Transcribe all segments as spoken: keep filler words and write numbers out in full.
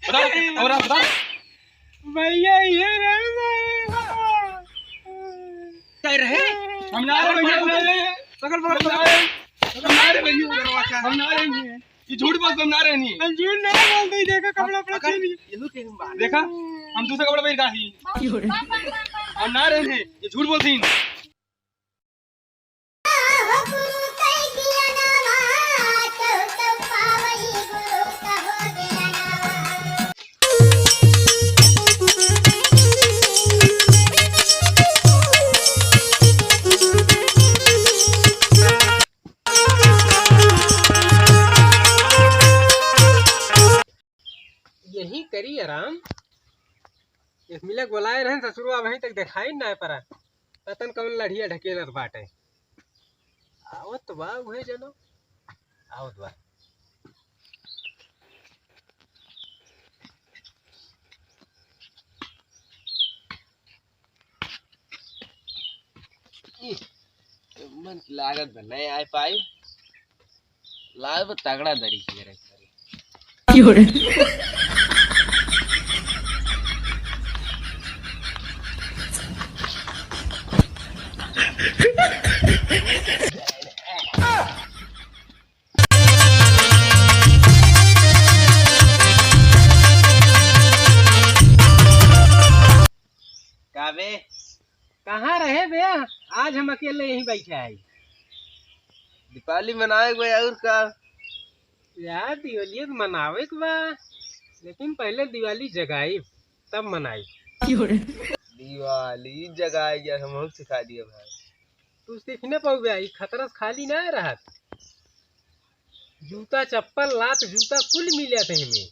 बता, और आप बता। भैया, ये रहे भाई। क्या रहे? हम ना रहे भैया, हम ना रहे। पकड़, पकड़, पकड़। हम ना रहे भैया। हम ना रहे भैया। ये झूठ बोलत, हम ना रहे नहीं। हम झूठ ना बोलत ही, देखा कपड़ा, पकड़। देखा, हम दूसरा कपड़ा पहन का ही। हम ना रहे नहीं, ये झूठ बोलत ही। यही करी आराम। एक मिलक बोलाए रहन ससुरवा, वहीं तक देखाई ना परा। पतन कौन लढ़िया ढकेलत बाटे। आवत बा उहे जनो, आवत बा। मन लागत बा, नहीं आए पाई। लागत बा, तगड़ा दरी के रे। का बे? कहाँ रहे बे? आज हम अकेले यहीं बैठे आई। दीपावली मनाए गए और का? यार, दिवाली तो मनावे के बा, लेकिन पहले दिवाली जगाई, तब मनाई। दिवाली जगाए यार, हम सिखा दिए भाई। तू सीखने पाऊ बे, ई खतरस खाली ना रहत। जूता, चप्पल, लात, जूता कुल मिलत है एमे।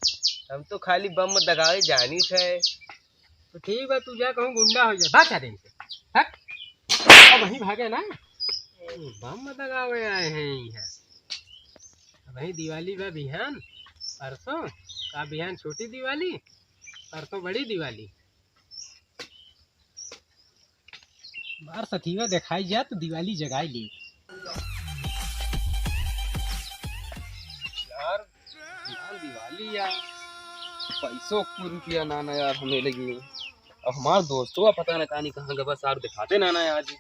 हम तो खाली बम दगावे जानी थे। तो ठीक बा, तू जा कहूँ गुंडा हो जा, भाग जा देंगे। हट। अब वहीं भागे ना। बम दगावे आए हैं यहाँ। अब वहीं दिवाली बा बिहान, परसों का बिहान छोटी दिवाली, परसों बड़ी दिवाली। मार सथीवा देखाई जा तो दिवाली जगाई ली। यार, यार दिवाली यार, पैसों को रुपया ना ना यार हमें लगी। अब हमार दोस्तों का पता ना कहानी कहाँ गवा सार दिखाते ना ना आज।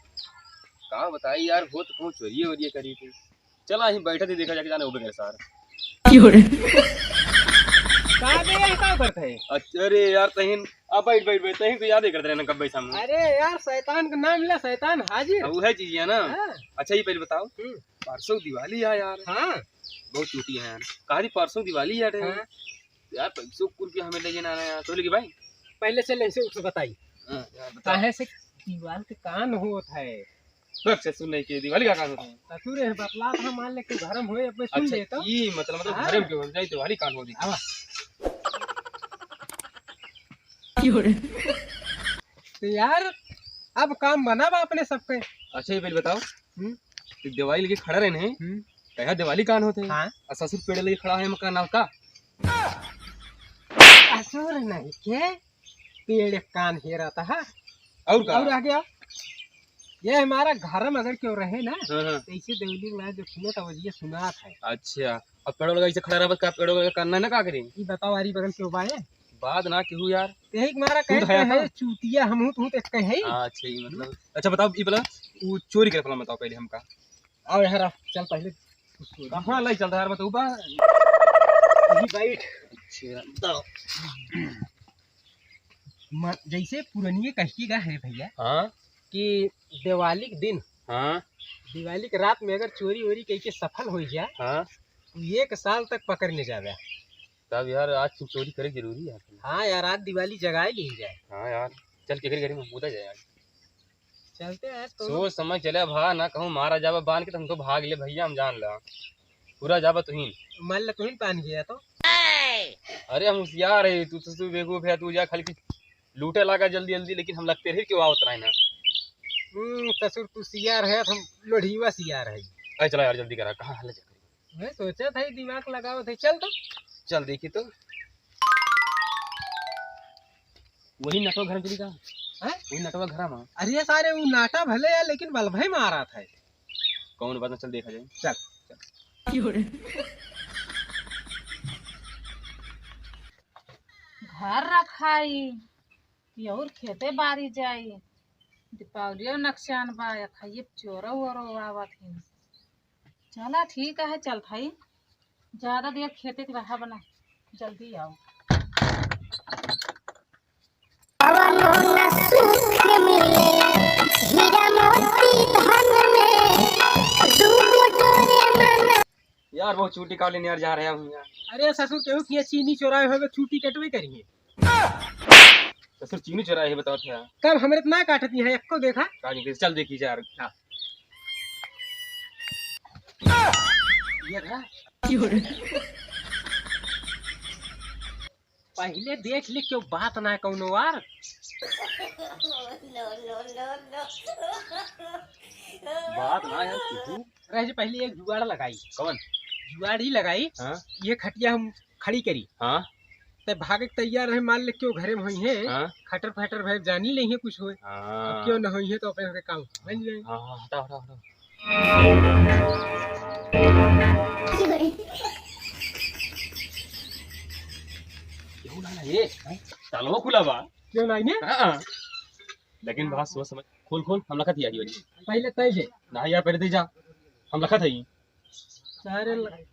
का बताई यार, बहुत कहूँ चोरिए वोरिए करी थी। चला, यहीं बैठा थी, देखा जाके जाने उबे गए सार। का बे, यही का करत है? अच्छा, अरे यार, तहिन, आ, बैठ, बैठ, बैठ, तहिन तो याद ही करते रहना कब बैठा हम। अरे यार, शैतान का नाम ला, शैतान हाजिर। हाँ, वो है चीज है ना। हाँ। अच्छा, ये पहले बताओ, हम्म। परसों दिवाली है यार। हाँ। बहुत चूती है यार। कहा थी परसों दिवाली है यार। हाँ। यार, पैसों को रुपया हमें ले जाना है यार। तो लेके भाई। पहले चल, ऐसे उठ के बताई। हाँ, यार, बता। काहे से दीवाल के कान होत है? बस, सुन नहीं के, दिवाली का कान होत है? ससुर है, बतला था, मान ले, तू घर में होए, अब मैं सुन अच्छा, लेता हूँ। ये मतलब, मतलब, हाँ। घर में क्यों जाए, दिवाली कान हो रही। हाँ। तो यार, अब काम बना बा अपने सबके। अच्छा, ये पहले बताओ, हम्म? तो दिवाली लेके खड़ा रहने हैं, हम्म। कहा दिवाली कान होते हैं? हाँ। और ससुर पेड़ लेके खड़ा है, मकान नाव का? ससुर नहीं के, पेड़ कान हेरा था। और का? और आगे आओ। ये हमारा घर में अगर क्यों रहे ना, हाँ, हाँ। तो इसे देवली में जो सुना था, वो ये सुना था। अच्छा, अब पेड़ो लगा इसे खड़ा रहा, बस का पेड़ो लगा करना है ना, का करें? ई बताओ, आरी बगल क्यों बाए? बात ना केहू यार। यही के मारा तू कहते धया हैं, था? चूतिया हम हूँ, तू तो कहे। हाँ, अच्छा, ये मतलब। अच्छा, बताओ, ये बोला, वो चोरी करे, पहले बताओ पहले हमका। आओ यार, आओ, चल पहले। कहाँ लाई चल रहा है यार, बताओ बा। अभी बैठ। अच्छा, बताओ। म-, जैसे पुरनिये कहिएगा है भैया, हाँ। कि दिवाली के दिन, हाँ। दिवाली के रात में अगर चोरी वोरी कइके सफल होइ जाए, हाँ। तो एक साल तक पकड़ ले जावे। तब यार, आज की चोरी करे जरूरी है। हाँ यार, आज दिवाली जगाए ली जाए। हाँ यार, चल के घरे, घरे में मुदा जाए आज। चलते हैं आज तो। सोच समझ चले भा, ना कहूँ मारा जावा बांध के, तो हम तो भाग ले भैया, हम जान ला। पूरा जाबा तुहिन। मान ला तुहिन पान गया तो। अरे हम होशियार है, तू तो, तू बेवकूफ है, तू जा खाली लूटे लागा जल्दी जल्दी, लेकिन हम लगते रहे क्यों आवत रहे ना। हम्म, ससुर तू सियार है, हम लोढ़ीवा सियार है। अरे चला यार, जल्दी करा, कहाँ हाल जा। मैं सोचा था, ये दिमाग लगाओ थे, चल तो। चल देखी तो। वही नटवा घर में चली का? हैं? वही नटवा घर में। अरे सारे, वो नाटा भले है, लेकिन बल्ब ही मारा था। कौन बात ना, चल देखा जाए। चल, चल। क्यों रे? घर रखाई, कि और खेते बारी जाई। दीपावलियो नकसान बा, या खाइए चोरो ओरो आवत ही। चला ठीक है, चल भाई, ज्यादा देर खेते के रहा बना, जल्दी आओ। कवनो न सुख मिले, हीरा मोती धन में, दूगो डोरे मन। यार, बहुत चूटी काले नियर जा रहे हैं हम यार। अरे ससुर, केहू किया चीनी चोराए होवे, चूटी कटवे करिए। ससुर, चीनी चोराए है, बताओ थे। कब हमरे तो ना काटती है, एक्को देखा? काट के चल देखी जा यार। हाँ। ये रहा। पहिले देख ले, क्यों बात ना कौनो यार। बात ना यार, तू रह जे, पहिले एक जुगाड़ लगाई। कौन? जुगाड़ ही लगाई। हाँ? ये खटिया हम खड़ी करी। हाँ? ते भागे के तैयार रहे, मान ले क्यों घरे में होई है। हाँ? खटर फटर भाई जानी ले है कुछ होए। हाँ। अब क्यों न होई है तो अपने के काम बन जाए। हाँ, हाँ, हटाओ, हटाओ, हटाओ। क्यों ना ये? तालवा खुला बा। क्यों ना इन्हें? हाँ। लेकिन बात सोच समझ, खोल, खोल, हम लखत ही आजी वाली। पहिले तय जे। ना यार, पहिले दे जा, हम लखत ही। सारे ल-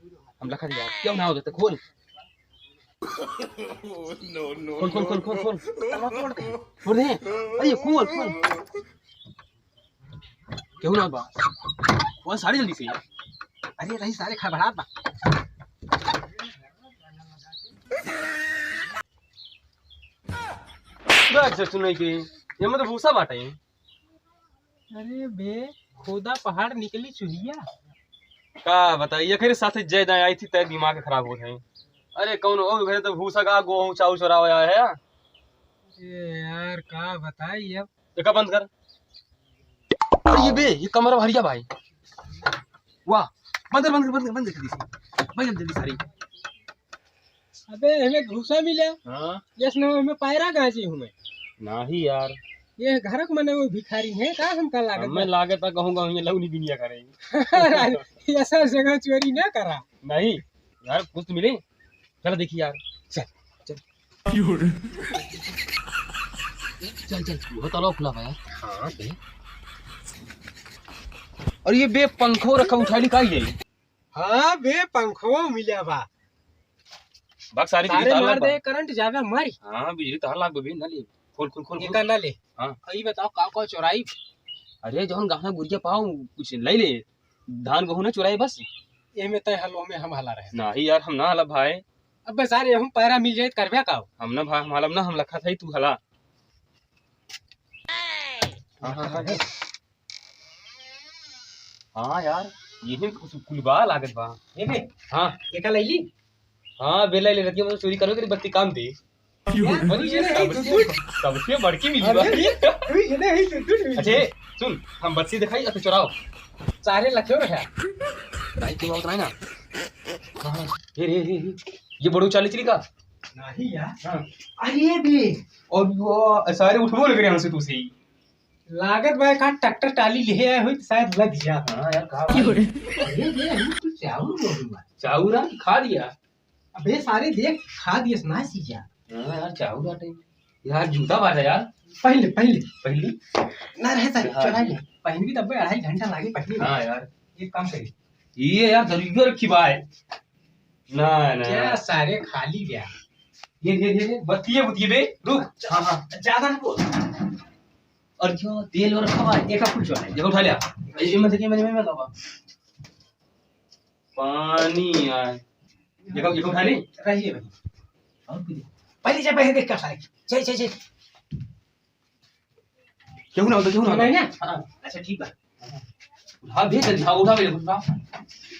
हम लखत ही यार, क्यों ना हो जाते, खोल। खोल, खोल, खोल, खोल, खोल। खोल दे। अरे खोल, खोल। क्यों ना बा? खोल सारे जल्दी से। अरे रही सारे खबरात बा। देख से सुनै के, ये में तो भूसा बाटे। अरे बे, खोदा पहाड़ निकली चुहिया। का बताई, एकरे साथे जय दाय आई थी, तय दिमाग खराब होत है। अरे कौन ओ घरे तो भूसा का गोहूं चाउर चोरावे आया है। अरे यार, का बताई अब। देखा बंद कर। अरे ये बे, ये कमरा भरिया भाई। वाह, बंद कर, बंद कर, बंद कर, बंद कर जल्दी से। बंद कर जल्दी सारी। अबे, हमें घूसा मिले। हाँ। यस ना, हमें पैरा गाजी हूँ मैं। नाही यार। ये घर के मने वो भिखारी है, का हमका लागत हमें बा? लागत है कहूँगा, ये लौनी दुनिया का रही। ये सब जगह चोरी ना करा। नहीं, घर कुछ तो मिले। चल देखी यार। चल, चल। चल, चल, वो ताला खुला बा यार। हाँ, बे। और ये बे पंखो रखा उठा ली का ये? हाँ बे, पंखो मिला बा। बाक सारी सारे बिजली तार मार लाग बा। दे, करंट जावे मारी। हाँ, बिजली तार लाग बा बे, ना ले। खोल, खोल, खोल, खोल। एका ना ले। हाँ। ई बताओ, का का चोराई? अरे, जौन गहना गुरिया पाओ, कुछ ले ले। धान गेहूं ना चुराए बस। एमे तय हलो में हम हला रहे। नाही यार, हम ना हला भाई। अबे सारे हम पैरा मिल जाए त करबे का? हम ना भाई, हम हला ना, हम लखा था तू हला। हाँ, हाँ, हाँ, हाँ। हाँ यार, यही कुछ कुल बा लागत बा। ये बे? हाँ। एका लैली? हाँ, बेला ले रतिया में चोरी करो, तेरी बत्ती काम दे। यार, बड़ी ये नहीं, सबसे, तू सबसे बड़की मिली बा। अरे, तू ये नहीं, तू, तू नहीं। अच्छा, सुन, हम बत्ती दिखाई, अच्छा, चुराओ। सारे लखे हो रहा। भाई, तू उतराए ना। हाँ, ये रे, ये, ये, ये बड़ू चाली चली का? नहीं यार। हाँ। अरे बे। और वो सारे उठबो लग रहे हैं हमसे तू से ही। लागत बा का ट्रैक्टर टाली ले आए होई त शायद लग जा। हाँ यार, का भाई? अरे बे, हम तो चाउर बोलूंगा। चाउर आ, खा लिया। अबे सारे देख, खा दियस ना सीजा। हाँ यार, चाहू बाटे। यार, जूता बाटे यार। पहले, पहले। पहली? ना रहे सारे, यार। चुरा ले। पहन भी तब अढ़ाई घंटा लागे पहले। हाँ यार। एक काम करी। ये यार, दरुइयो रखी बाय। ना, ना। क्या सारे खाली गया? ये, ये, ये, ये, बत्ती है, बत्ती बे, रुक। अच्छा, हाँ, हाँ। ज्यादा ना बोल। और क्यों? तेल और रखा बाय, एक कुछ वाला है। देखो, उठा लिया। ये, ये मत देखिए, मैंने, मैं, मैं, पानी आए। देखो, देखो, उठा ले। रहिए भाई। और कुछ? पहले जा, पहले देख क्या खाए। चल, चल, चल। क्यों ना होता, क्यों ना होता? नहीं ना? हाँ। अच्छा, ठीक बा। हाँ, भेज जल्दी। हाँ, उठा, उठा।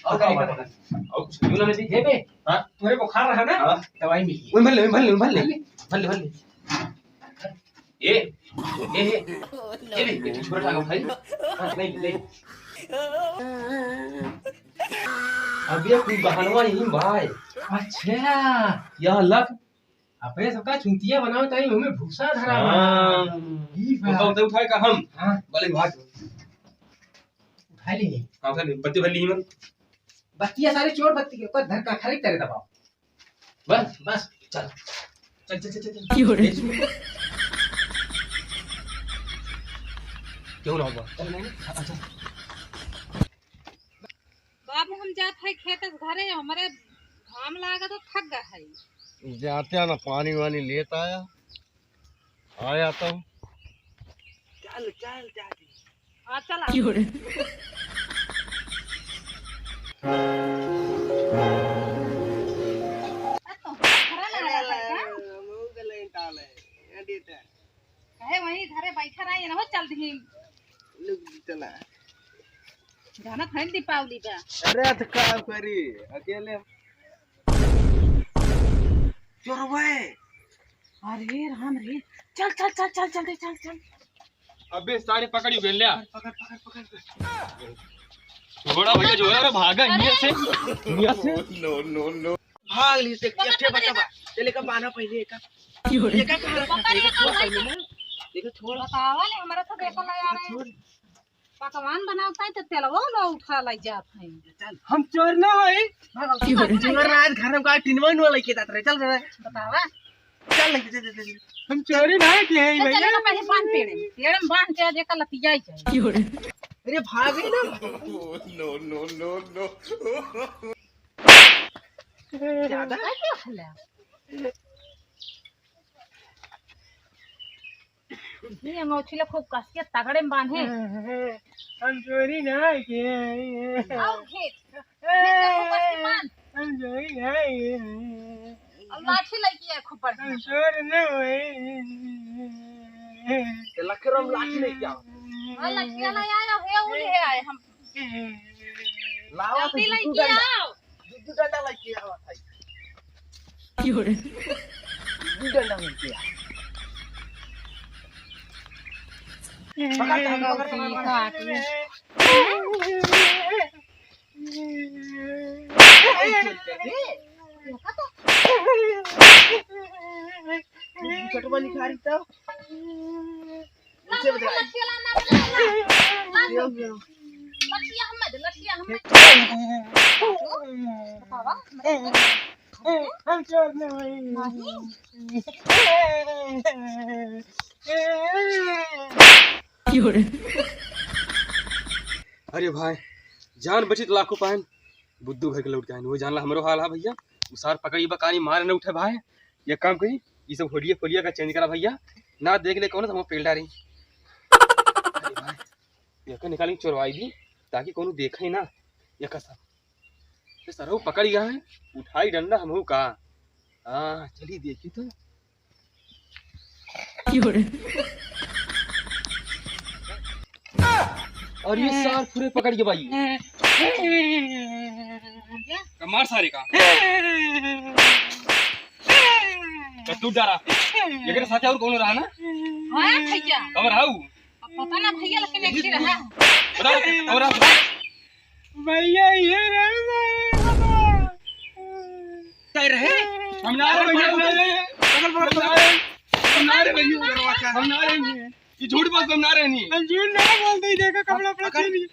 और क्या बात है? और कुछ क्यों ना लेती? हे बे, हाँ? तुम्हारे बुखार रहा ना? हाँ। दवाई मिली है। वही भर ले, वही भर ले, वही भर ले। भर ले। भर ले, भर ले। ए, ए, ए, ए, ए, छोटा सा भाई। हाँ, नहीं, नहीं। अब ये कोई बहानवा नहीं भाई। अच्छा। यहाँ लग। अबे सबका चूतिया बनाओ ताई हमें भूसा धरा बा। हाँ। ई बा। उठा, उठा, उठा का हम। हाँ। भले भाग। उठा लिए। हाँ, उठा ले। बत्ती भर ली ही मन। बत्तिया सारे चोर बत्ती के ऊपर धर का खरीद करे दबाओ। बस, बस, चल। चल, चल, चल, चल, चल। क्यों रे? क्यों ना हुआ? चल, नहीं, नहीं। अच्छा। बाबू, हम जात है खेत से घरे, हमरे घाम लागा तो थक गा है। जाते हैं ना, पानी वानी लेत आया, आया तो। चल, चल, चल। हाँ, चला। क्यों रे? अरे, तो खड़ा ना रहा है क्या? मुंह के लेंटा ले, ये देते हैं। कहे वहीं घरे बैठा रहे, ये ना हो, चल दी। लुक, चला। जाना था दीपावली बा। अरे, तो का करी, अकेले। चोरवा है। अरे राम रे, चल, चल, चल, चल, जल्दी चल, चल। अबे सारे पकड़ी गए ल्या। पकड़, पकड़, पकड़, पकड़। छोड़ा भैया, छोड़ा रे, भागा हियाँ से, हियाँ से। No, no, no। भाग ली से, पकड़, एक ठे पकड़, बचा बा। पकड़। चल, एका बान्हा पहले, एका। क्यों रे? एका कहाँ रखा? पकड़, एका एका छोड़ भाई। पहले ना। एका छोड़। बतावा ले, हमरा तो देखो ना यार। एका छोड़। पकवान बनावत है तो तेलवा लो उठा लाई जात है। चल। हम चोर ना होई। भागो। क्यों रे? चोर ना है, घर में का टिनवा नुआ लेके जात रहे। चल रे। बतावा। चल लेके, चल, चल, चल। हम चोरी ना किए हैं चल, भैया। चल, पहले बांध पेड़े में। पेड़े में बांध के आज एका लतिया ही जाए। क्यों रे? अरे भाग ही ना। No, no, no, no। ज्यादा? क्या खेला? ये अंगोछी ला खूब कस के तगड़े में बांधे। हम चोरी ना किए हैं। आओ खेत। खेत में खूब कस के बांध। हम चोरी ना किए हैं। और लाठी लेके आए खूब बढ़िया। हम चोर ना हुए। ये लखेरो हम लाठी लेके आओ। हाँ, लठिया ले आए, हे उली हे आए हम। लावा जल्दी तो लेके आओ। दू दू डंडा लेके आवा भाई। क्यों रे? दू डंडा लेके आ। पकड़, पकड़, पकड़, पकड़। चटवा लिखा रही तो। ना, पीछे ना, बजा। लठिया ला, ना, ना, ना, ना। यो, यो। लठिया हमें दे, लठिया हमें। बतावा। हम चोर नहीं। नहीं। अरे भाई, जान बचित लाखों पाएन। बुद्धू घर के लौट के आएन। वो जानला हमरो हाल हा भैया। उ सार पकड़ी बा, कानी मारे न उठे भाई। ये काम करी, ये सब होलिया फोलिया का change करा भैया। ना देख ले कौन, तो हम पेल डारी। अरे भाई, ये का निकाल के चोरवाई दी, ताकि कोनो देखे ना। ये का सब, ये सरऊ पकड़ गया है, उठाई डंडा हमहू का। हाँ, चली देखी तो। और ये सार पूरे पकड़ के भाई। का मार सारे का। का टूट डारा। एकरे साथे और कौनो रहा ना? हाँ, भैया। कब रहा उ? अब पता ना भैया, लेकिन एक ही रहा। बता, कब रहा, बता। भैया, ये रहे, भैया। क्या रहे? हम ना रहे, भैया, हम ना रहे। पकड़, पकड़, पकड़। हम ना रहे, भैया। हम ना रहे। ये झूठ बोल, हम ना रहे नहीं। हम झूठ ना बोलते ही, देखा, कपड़ा, पकड़, पकड़। पहन लिया।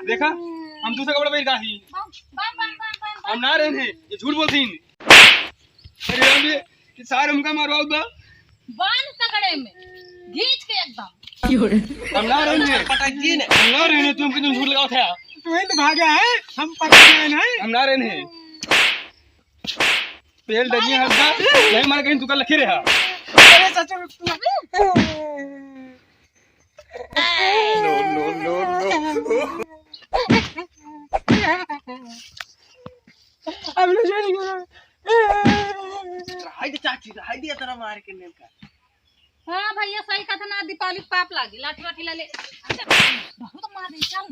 देखा, हम दूसरा कपड़ा पहन का ही। बाप, बाप, बाप, बाप, बाप। हम ना रहे नहीं, ये झूठ बोलते ही। अरे, अबे, ये सारे हमका मारवाओ बा। बांध तगड़े में, घींच के एकदम। हम ना रहे नहीं। पटक जी ने। हम ना रहे नहीं, तुम कितने झूठ लगाओ थे। तू ही तो भागा है, हम पकड़ गए ना। हम ना रहे नहीं। पेल डरिया हल्का, नहीं मार कहीं तू कल लखे रहा। अरे सच में। No, no, no, no। अब ले जाने को। रहाई दे चाची, रहाई दे तेरा मार के नेम का। हाँ भैया, सही कहा था ना, दीपावली के पाप लागी, लाठी वाठी ला ले। अच्छा, बहुत मार दे, चल।